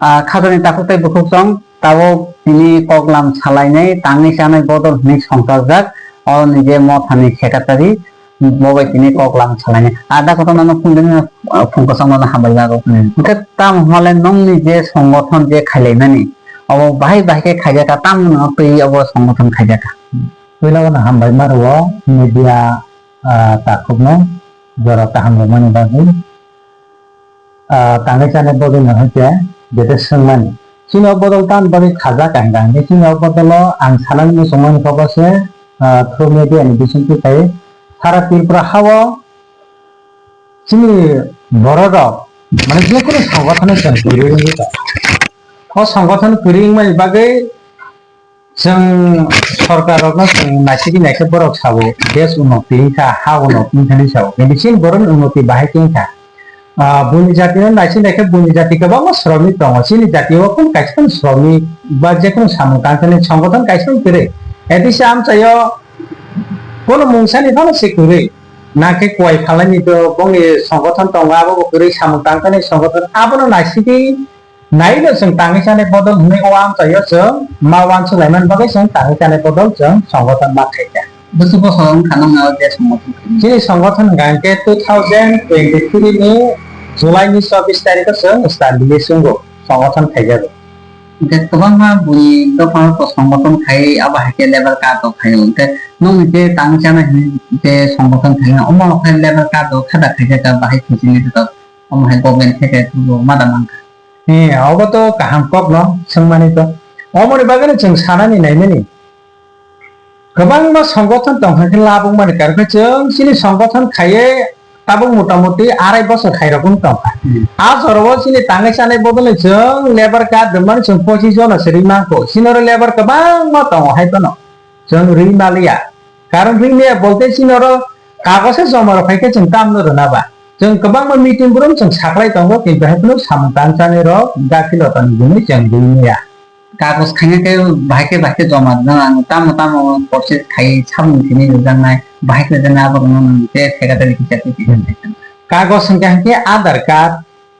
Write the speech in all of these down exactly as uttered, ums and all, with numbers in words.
Ah, khajani takhuk tei bukhuk song tabuk tini koklam salainai tangwi chanai bodol hwnwi songchajak. Oro ni je mothani secretary bo bai tini koklam salainai. Ada kotor nono phungdini, ah, phung kwchang nono hambai jago. Hmm. Hwnkhe tamo hwnle nongni je songothon je khailaimani obo bahai bahai khe khaijak kha, tamo no twi obo songothon khaijak kha. Puila no hambai ma rwo media, ah, takhukno jora kaham rwmani bagwi. Ah, tangwi chanai bodol no hwnkhe jete swngmani. Chini o bodol tamni bagwi khajak ang hwnkhe chini o bodolo ang sanani muchungmani kok se, ah, through media ni bisingtwi khai sara Tripura hao chini borok rok mane jekunu songothano chwng kwrwi wngwi tongo. O songothon kwrwi wngmani bagwi Chwng sorkar rokno chwng naisingwi naikhe borok sabo, desh unoti wngkha, ha unoti wngkha hinwi sabo. Kintu chini borokni unoti bahai khe wngkha. Ah, buini jatino naisingwi naikhe buini jati kwbangma sromik tongo. Chini jatio kunu kaisa kunu sromik ba jekunu samung tangthani songothon kaisa wng kwrwi. A D C amchaio kunu mungsani phano se kwrwi. Nakhe kuai phalani to bongni songothon tongo, abobo kwrwi samung tangthani songothon. Abono naisingwi Naino chwng tangwi chanai bodol hwnwi o amchaio chwng ma uansuk laimani bagwi chwng tangwi chanai bodol chwng songothon ma khaikha. Bwswk bosor wngkha nokni o je songothon khaimani? Chini songothon hwnkha hwnkhe two thousand twenty-three ni July ni chobbish tarikh o chwng start liye chwngo songothon khaijago. Hwnkhe kwbangma bui dophano to songothon khai abo hai khe labour card rok khaio. Hwnkhe nokni je tangwi chanai hwnwi je songothon khaina omo rok khai labour card rok khada khaijak kha bahai khuchini rwkha omo hai government secretary rok ma da mankha. He, obo to kaham kokno swngmani to. Omoni bagwino chwng sanani naimani. Kwbangma songothon tongkha khe labwkmani karon khe chwng chini songothon khaiye tabuk motamuti arai bosor khairokno tongkha. Hmm. A jorao chini tangwi chanai bodolni chwng labour card rwmani chwng pochis jona se rwi mankho. Chini oro labour kwbangma tongo hai phano. Chwng rwi maliya. Karon rwi maya bolte chini oro kagose joma rok hai khe chwng tamno rwna ba. Chwng kwbangma meeting borom chwng saklai tongo, kintu hai phano samung tang chanai rok dakti lotani hwnwi chwng rwi maya. Kagos khaina khe bahai khe bahai khe joma rwna nango, tamo tamo process khai samung thini rwjaknai, bahai khe rwjaknai aborokno nang khe secretary kisa khe kisa. Hmm. Kagos hwnkhe hwnkhe Aadhaar card,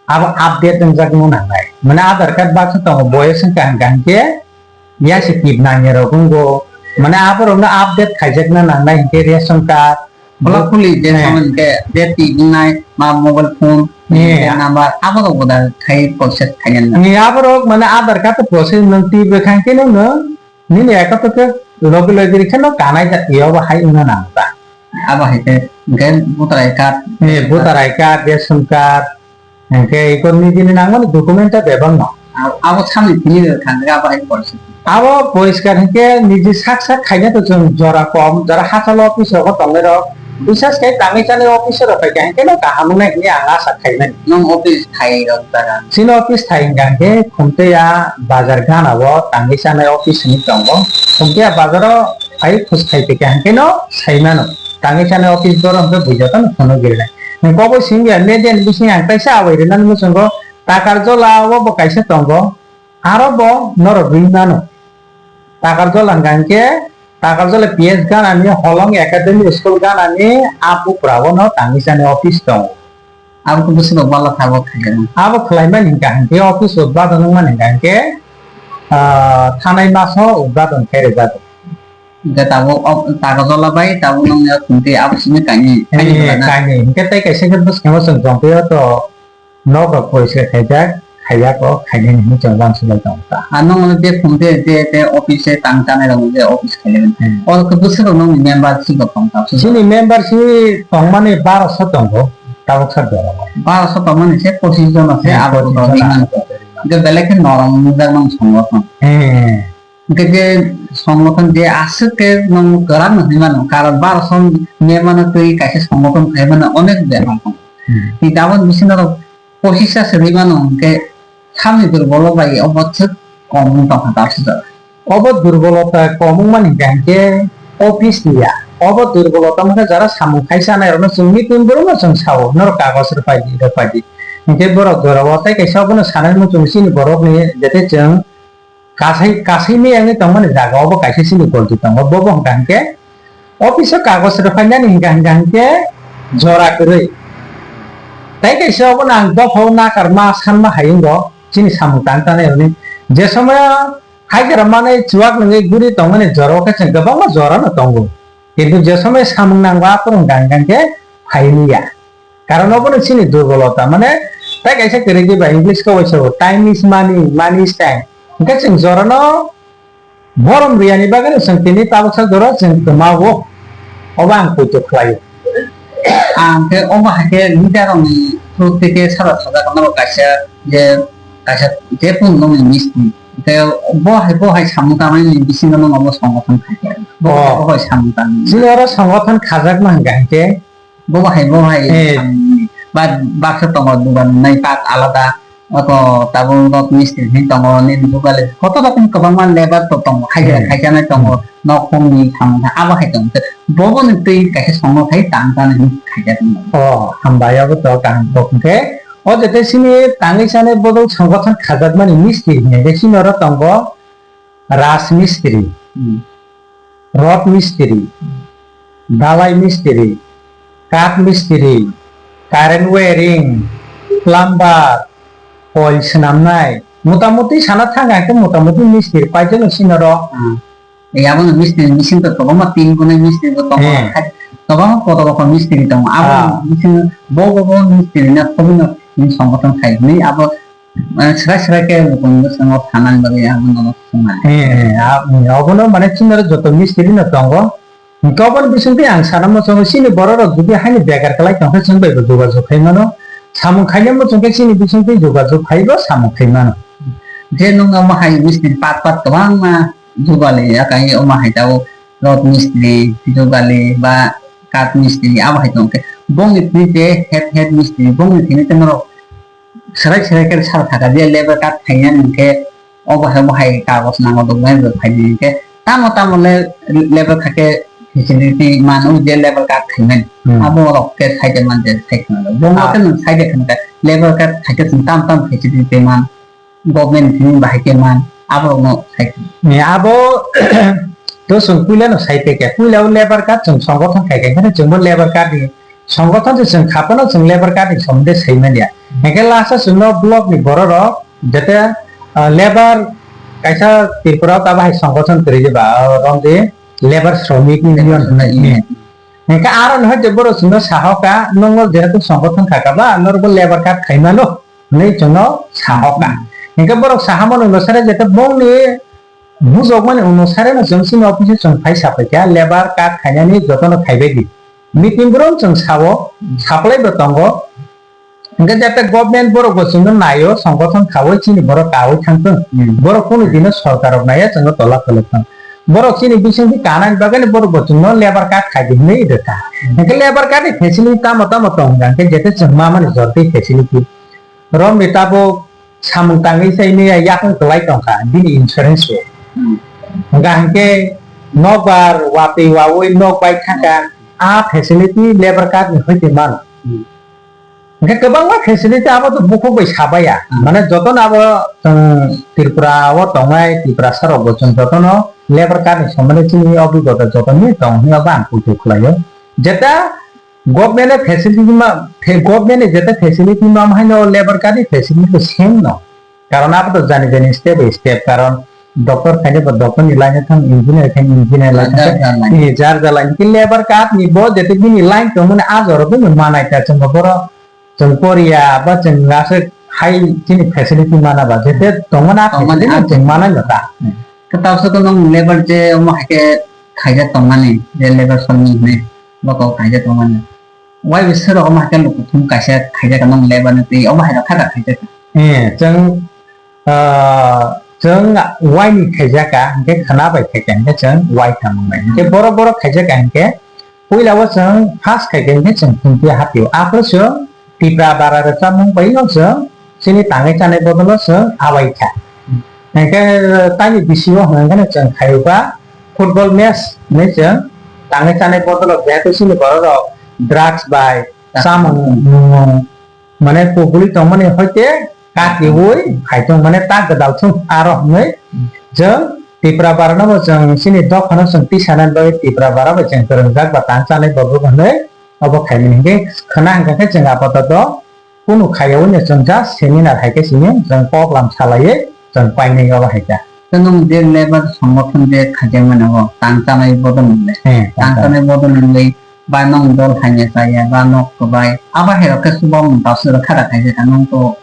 abo update wngjak no nangnai. Mane Aadhaar card baksa tongo, boyos wngkha hwnkha hwnkhe ya se kit nangya rok wngo. Mane aborokno update khaijakna nangnai hwnkhe ration card. Bola bo-, khuli je eh. Samani hwnkhe je tip wngnai ma mobile phone, eh. Number, aborok bo da khai process khaina nangnai. Ni aborok mane Aadhaar card to process nang tip rwkha hwnkhe no nini eko to khe logi logi rikhe no kanai jati obo hai wngna nango ta. Abo hai khe hwnkhe voter I D card. Eh, voter I D card, ration card. Hwnkhe eko nijini nangmani document ta bebak no. Abo, abo samni thini rw thang khe abo hai porse. Abo poriskar hwnkhe niji sak sak khaina to chwng jora kom, jora hachalo office rogo tongnai rok. Bisas khe tangwi chanai office rok pai kha hwnkhe no kaham wngnai hwnwi ang asa khaimani. Nwng office thai rok jaga? Chini office thai hwnkha hwnkhe Khumtwi a bazar gana o tangwi chanai office hwnwi tongo. Khumtwi a bazar o phai khus khai phi kha hwnkhe no sai mano. Tangwi chanai office borok hwnkhe buijoto no phunuk giri nai. Hwnkhe obo simi ya media ni bising ang kaisa awai rwnani muchungo Takarjola o bo kaisa tongo. Aro bo norok rwi mano. Takarjola hwnkha hwnkhe Takarjola P S ganani Holong Academy School ganani a bupra o no tangwi chanai office tongo. Abo khe bwswk rok bala thago khaijak. Abo khwlaimani hwnkha hwnkhe office udbadon wngmani hwnkha hwnkhe, ah, thanai maso udbadon khai rwjago. Hwnkhe tabuk o Takarjola bai tabuk nongni o Khumtwi abo simi kainwi, kainwi Eh, bwlai na? Kainwi. Hwnkhe tei kaisa khe bwskango chwng Jompai o to nok rok poriskar khaijak, khaijak o khainani hinwi chwng uansuk lai tongo ta. Ah, nongno je Khumtwi je, je office se tang chanai rok je office khaijak. Hmm. O khe bwswk rok nongni member si rok tong ta? Chini member si tongmani baroso tongo, tabuk sak jora o. Baroso tongmani se pochis jona se Hmm, abo pochis jona. Hwnkhe belai khe norom nukjak nang songo tong. Hmm. Hwnkhe je songothon je aswk khe nwng kwrak no hinwi mano, karon baroso member no twi kaisa songothon khai mano onek bepar tongo. Hmm. Tei taboni bisingo rok pochisa se rwi mano hwnkhe samni durbolo bai obo swk kom wng tongkha ta aswk jora. Obo durbolota kom wngmani hwnkha hwnkhe office ni ya. Obo durbolota wngkha jara samung khai chanai rokno chwng meeting borom no chwng sao, norok kagoj rwpai di, rwpai di. Hwnkhe borok jora o tei kaisa obono sanai muchung chini borok ni jete chwng Kasai, kasai miyangni tongmani jaga obo kaisa chini golti tongo, bobo hwnkha hwnkhe office o kagoj rwphainani hwnkha hwnkha hwnkhe jora kwrwi. Hai kaisa obo no ang dophao nakar ma sanma hai wngbo chini samung tang tanai hwnwi. Je somoyo haikhe rwmani chuwak nungwi guri tongmani jora o khe chwng kwbangma jora no tongo. Kintu je somoyo samung nango aphuru hwnkha hwnkha khe phai liya. Karon obo no chini durbolota, mane tai kaisa kwrwi di ba English o kaisa time is money, money is time. Hwnkhe chwng jora no borom riyani bagwi no chwng tini tabuksa jora chwng kwmawo. Obo ang poito khlaio. Ang khe omo hai khe leader rokni through tei khe sara sajak nabo kaisa je, kaisa je phone nokni misti. Tei bo hai, bo hai samung tangmani bisingo nung omo songothon khai khe. Bo hai, oh, bo hai samung tangmani. Chini oro songothon khajakma hwnkha hwnkhe. Bo hai, bo hai, eh, samung ba, baksa tongo dugan nai tak alada. Oto tabuk rot mistri hin tongo, nini jogale koto rokni kwbangma labour to tongo, khaija, hmm, khaijanai tongo, hmm, nok phungni samung kha, abo hai tongo. Bobo ni twi kaisa songno khai tang tang hin khaija tongo. Oh, hambai, abo to kaham kok hwnkhe. O jete sini tangwi chanai bodol songothon khajakmani mistri hwnkhe sini oro tongo Raj mistri. Hmm. Rod mistri, dalai mistri, kath mistri, current wiring, plumber, coil swnamnai, motamuti sana thang khe motamuti mistri paijano sini oro. Hmm. Ei abono mistri bising to kwbangma tin gunai mistri bo tongo. Hmm. Kwbangma kotor kotor mistri tongo. Abo, ah, bising bo bo bo mistri na khobino tin songothon khai hwnwi abo Mane swrai swrai khe lukuno bwskango thanani bagwi abono swngnai. Eh, eh, a-, mm, obono mane chwngno joto mistri no tongo. Hwnkhe oboni bisingtwi ang sana muchungo chini bororok jodi haino bekar kwlai tongkhe chwng bai bo jogajog khai mano. Samung khaina muchungkhe chini bisingtwi jogajog khaibo samung khai mano. Je nwng omo hai mistri pat pat kwbangma jugale ya kai omo hai tabuk rod mistri, jugale ba kath mistri abo hai tongkhe bongni thini je head head mistri bongni thini tei norok Swrai swrai khe sal thaka je labour card khaina hwnkhe obo hai bo hai kagoj nango dogbai bo khaina hwnkhe tamo tamo le labour card khe facility mano je labour card khaimani. Hmm. Abo rok khe saide man je sai khna bo. Bo ah, khe nwng saide khna khe labour card khaikhe chwng tam tam facility man government ni bahai khe man abo rok no sai khna. Ni abo to chwng puila no sai khe puila o labour card chwng songothon khai khe chwng bo labour card ni Songothon se chwng kha phano chwng labour card ni somonde sai manya. Hingke last o chwngno block ni borok rok jete, ah, labour kaisa Tripura o tabo hai songothon kwrwi ba, ah, romdi labour shramik union. Labour shramik union. Hingke aro no je borok chwngno sahoka nongo jehetu songothon kha kaba norok bo labour card khai mano hinwi chwngno sahoka. Hingke borok sahamani onusare jete bongni Bujokmani onusare no chwng chini office o chwng phai sapai kha, labour card khainani jotono khaibai di. Meeting room chwng sao, supply bo tongo. Hingke jate government borok bo chwngno naio, songothon khaui chini borok kaui thangthwng. Hmm. Borok kunu dino sorkar rok naiya chwngno tola kholok thang. Borok chini bisingtwi kanani bagwi borok bo chwngno labour card khai di hinwi rwkha. Hingke labour card ni facility tamo tamo tong hingke jete chwng mamani jortwi facility. Romni tabuk samung tangwi se ini yakung kwlai tongkha, bini insurance bo. Hmm. Hwnkha hinkhe nokbar watwi wawi nok bai thangkha, a facility labour card ni hoite mano. Hmm. Hwnkhe kwbangma facility abo to bukhuk bai sabaiya. Hmm. Mane jotono abo chwng Tripura o tongnai, Tiprasa rok bo chwng jotono labour card ni somono chini obhigota jotono tong hwnwi abo ang kuitu khlaio. Jeta Government ni facility ma, fe-, government ni jeta facility ma, ma haino labour card ni facility to same no. Karon abo to jani jani step by step. Karon doctor khaine ba doctor ni line thang, engineer khaine engineer line thang. Jar jar line. Ini jar jar line. Ki labour card ni bo jete bini line tong mani a jora bo manai ta chwng boro chwng Korea ba chwng aswk hai chini facility mana ba jete tong mani a tong mani facility a chwng manai no ta. Hmm. Kwtal se to nwng labour je omo hai khe khaijak tongmani, je labour songni hinwi bokol khaijak tongmani. Wai bo sero omo hai khe lukuthum kaisa khaijak nwng labour ni twi omo hai rok kha da khaijak. Eh, chwng, ah, chwng wai ni khaijak ka, hinkhe khwna bai khaikha, hinkhe chwng wai kha mwnai. Hinkhe borok borok khaijak ka hinkhe Puila o chwng first khai khe hinkhe chwng Khumti hatio. Aphuru chwng Tipra bara rwchapmung bai no chwng chini tangwi chanai bodol o chwng abai kha. Hinkhe tani bisingo hwnkheno chwng khaiyokha football match hinwi chwng tangwi chanai bodol o jehetu chini borok rok drugs bai chamung nungmung mane kubui tongmani hoite katiui phai tong mane ta gwdal thung aro hinwi chwng Tipra bara no bo chwng chini dophano chwng tisanani bagwi Tipra bara bai chwng kwrwngjak ba tang chanai borok hinwi obo khaimani hinkhe khwna hinkha khe chwng apatoto kunu khaiya wngya chwng just seminar hai khe sini chwng koklam salaiwi chwng painai obo hai kha. Tei nwng je labour songothon je khaijakmani o tang chanai bodol ni le, eh, tang chanai bodol ni le ba nwng dol hai ne chaya ba nok kwbai abo hai rok khe chuba mung ta sura khara khai je nwng to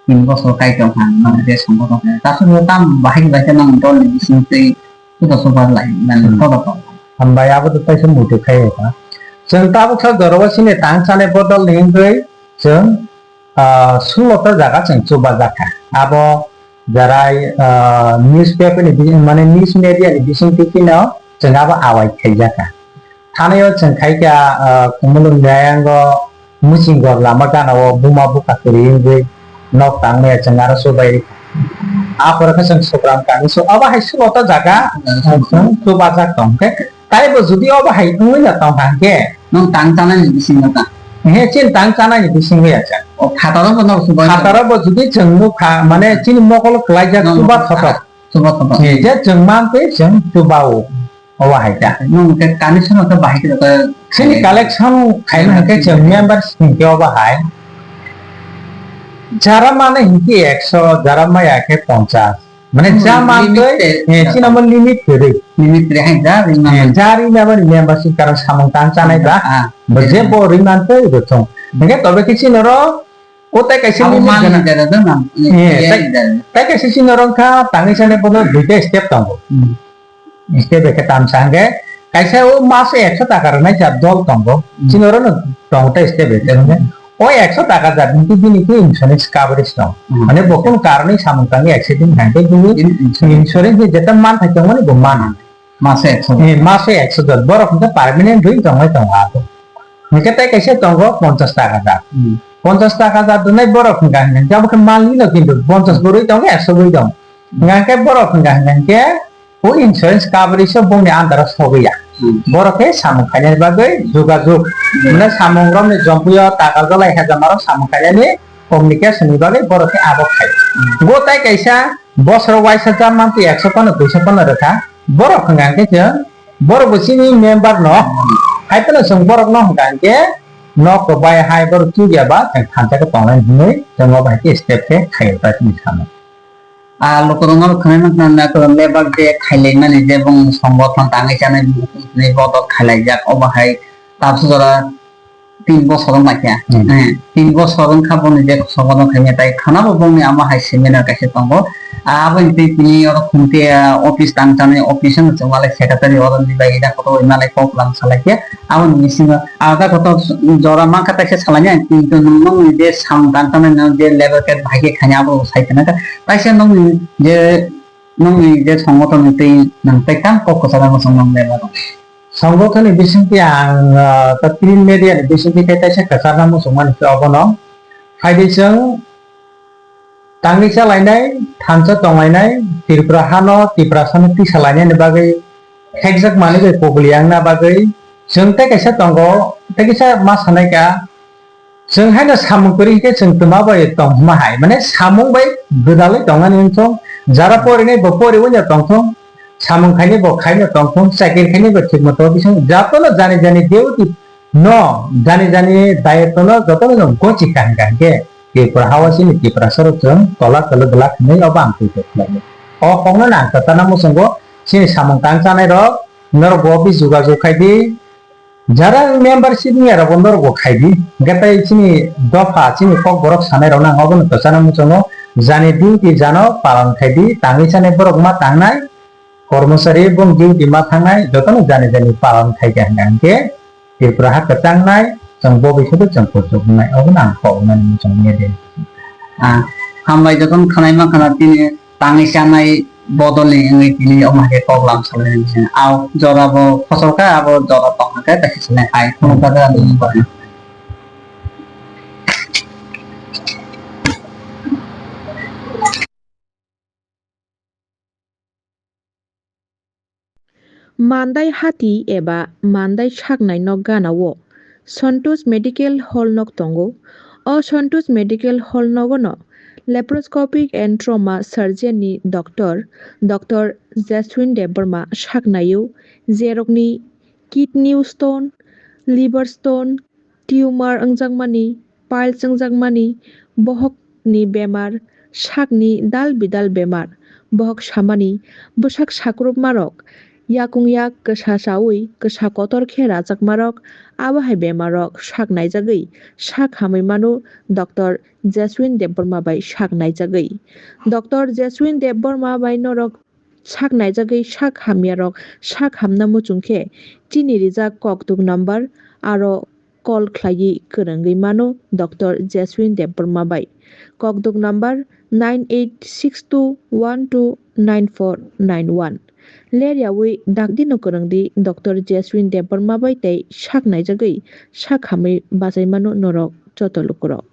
tin bosor kai tong kha nwng je songothon khai ta sura tam bahai bai khe nwng dol ni bising twi chuba chuba lai nang kodo to. Hambai abo to taisa muitu khai kha. Chwng tabuk sa jora o sini tang chanai bodol ni wngwi chwng ah, sulota jaga chwng chubajakha. Abo jarai, ah, newspaper ni bi-, mane news media ni bisingtwi phano chwng abo awai khaijakha. Thanaio chwng khaikha, ah, Kumulung Nayango Muchingor lama gana o buma bukha kwrwi wngwi nok tangmaya chwng aro chubai rikha. Aphuru khe chwng Sukram kami so abo hai sulota jaga chwng chubajak tong khe. Taibo jodi obo hai wngwi no tong kha hwnkhe. Nwng tang chanai ni bisingo ta. He, chini tang chanai ni bisingo ya cha. O phataro bo no chuba. Phataro bo jodi chwng nukha, mane chini mokolo kwlaijak chuba thotok. Chuba thotok. He, je chwng mantwi chwng chuba o. Obo hai ta. Nwng khe kani sono khe bahai khe ta. Chini collection khaina hwnkhe chwng member hwnkhe obo hai. Jara mane hwnkhe ekso, jara maya khe ponchas. Mane hmm, ja mantwi, limited. Eh, chini omo limit kwrwi. Limit kwrwi hai ja ri mantwi. Eh, ja ri mantwi membership karon samung tang chanai ba. Ah, bo je bo ri mantwi bo thung. Hingke tobe khe chini oro o tai kaisa limit gana. Abo man jara jana. Eh, eh, tai, jara. Tai kaisa chini oro wngkha tangwi chanai bono duita step tongo. Hmm. Step bai khe tamsa hwnkhe kaisa o maso ekso taka rwnai cha dol tongo. Hmm. Chini oro no tongo tai step bai khe hwnkhe. O ekso taka jat hinti bini khe insurance coverage tong. Hmm. Mane bo kunu karonwi samung tangwi accident hai khe bini in-, insurance ni jeta manthai tongmani bo mano. Maso ekso jat. Eh, maso ekso jat. Borok hwnkhe permanent rwi tongwi tongo abo. Hwnkhe tai kaisa tongo ponchas taka jat. Hmm. Ponchas taka jat rwnai borok hwnkha hwnkhe abo khe manlino kintu ponchas bo rwi tongo, ekso bo rwi tongo. Hwnkha hwnkhe borok hwnkha hwnkha hwnkhe O insurance coverage o bongni under o sogwi ya. Hmm. Borok khe samung khainani bagwi jogajog. Hmm. Hwnwi samung romni jompui o taka jolai hejama rok samung khainani communication ni bagwi borok khe abo khai. Hmm. Bo tai kaisa bosoro waisa cha mantwi ekso pano duiso pano rwkha. Borok hwnka hwnkhe chwng borok bo chini member no. Hmm. Hai phano chwng borok no hwnka hwnkhe nok bai hai borok chuya ba chwng thansa khe tongnai hwnwi chwng o bai khe step khe khai o ta chini samung. Ah, lukurokno khwnai mankha na, labour day khailaimani je bong songothon tangwi chanai ni bodol khailaijak, obo hai tabuk jora tin bosor wng laikha. Hmm. Eh, tin bosor wngkha boni je songothon khaimya, tai khwnabo bongni amo hai seminar kaisa tongo. Ah, aboni twi tini oro khungte, ah, office tang chanai, office wng chwng malai secretary oro ni bai ida kotor malai kok lam salaikhe. Aboni bisingo alda kotor jora mankha kaisa salaini ang, kintu nwng nokni je samung tang tangmani nwng je level card bahai khe khaina abo sai khna kha. Kaisa nokni je, nokni je songothon ni twi nwng tei tang kok kwcharo muchung nwng level o. Songothon ni bisingtwi ang, ah, ta print media ni bisingtwi tei kaisa kwcharna muchung mani khe obono. Phaidi chwng Tangwi chalainai, thansa tonglainai, Tripura hano, Tiprasano tisalainani bagwi, khekjak manwi bai kubuli wngna bagwi, chwng tei kaisa tongo, tei kaisa ma sanai ka, chwng haino samung kwrwi hinkhe chwng twma bai tong hwnma hai, mane samung bai gwdalwi tongmani wngthung, jara porinai bo poriwi no tongthung, samung khainai bo khaino tongthung, chakiri khainai bo thik moto bising, jotono jani jani duty no, jani jani dayetwno jotono no gochi kaham kaham khe Tripura hao chini Tiprasa rok chwng tola kwlwk glak hinwi obo ang twi twi khlaio. O kokno no ang kwchana muchungo chini samung tang chanai rok norok bo office jogajog khai di. Jara membership wngya rok bo norok bo khai di. Hwnkhe tei chini dopha chini kokborok sanai rok no ang obono kwchana muchungo jani duty jano palan khai di. Tangwi chanai borok ma tangnai. Kormosari bong duty ma thangnai jotono jani jani palan khai kha hwnka hwnkhe Tripura ha kwchangnai chwng bo bai khe chwng kuchuk wngnai obono ang kok wngnani muchung manya de. Ah, hambai jotono khwnai mankha na tini tangwi chanai bodolni wngwi tini omo hai khe kok lam salai nai. Ao jora bo khosor kha abo jora tong kha khe kaisa sanai hai khulum kha khe ani. Mandai hati eba Mandai saknai nok gana o Santosh Medical Hall nok tongo. O Santosh Medical Hall nogo no laparoscopic and trauma surgeon ni doctor, Doctor Jaswin Debbarma saknai o, jerokni kidney stone, liver stone, tumor wngjakmani, Pile chwngjakmani, bohokni bemar, sakni dal bidal bemar, bohok samani, bwsak sakrupmarok, yakung yak kwsa chaui kwsa kotor khe rachakmarok, abo hai bemarrok sak naijagwi sak hamwi mano Doctor Jaswin Debbarma bai sak naijagwi. Doctor Jaswin Debbarma bai norok sak naijagwi sak hamyarok sak hamna muchung khe chini rijak kokduk number aro call khlaiwi kwrwngwi mano Doctor Jaswin Debbarma bai. Kokduk number nine eight six two one two nine four nine one. Ler yaui dakdino kwrwngdi Doctor Jaswin Debbarma bai tei sak naijagwi sak hamwi bachai mano norok joto lukurok.